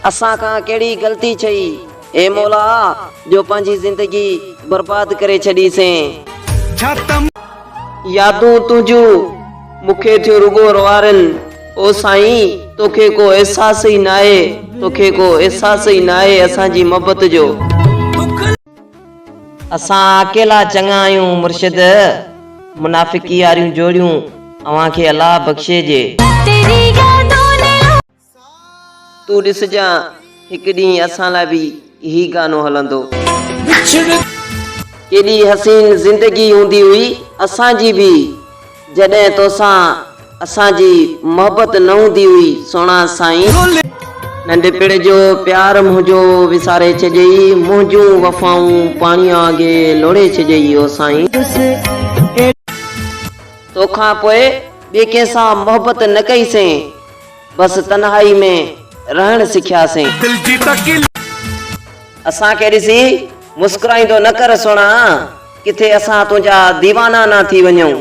اسان کان ڪهڙي غلطي ڇئي اي مولا جو پنهنجي زندگي برباد ڪري ڇڏي سين. يادون تنهنجون مون کي ٿيون رڳو روئارين او سائين توکي ڪو احساس ئي ناهي توکي ڪو احساس ئي ناهي اسان جي محبت جو. اسان اڪيلا چڱا آهيون مرشد منافقي واريون جوڙيون اوهان کي الله بخشي جي. تون ڏسجان هڪ ڏينهن اسان لاء به هي گانو هلندو. ڪيڏي حسين زندگي هوندي هئي اسان جي به جڏهن توسان اسان جي محبت نه هوندي هئي سهڻا سائين. ننڍپڻ جو پيار منهنجو وساري ڇڏيئي منهنجون وفائون پاڻيء وانگي لوڙهي ڇڏيئي او سائين. توکان پوء ٻئي ڪنهن سان محبت نه ڪئي سين. بس تنهائي ۾ رهڻ سکياسين. اسان کي ڏسي مسڪرائيندو نه ڪر سهڻا، ڪٿي اسان تنهنجا ديوانا نه ٿي وڃون.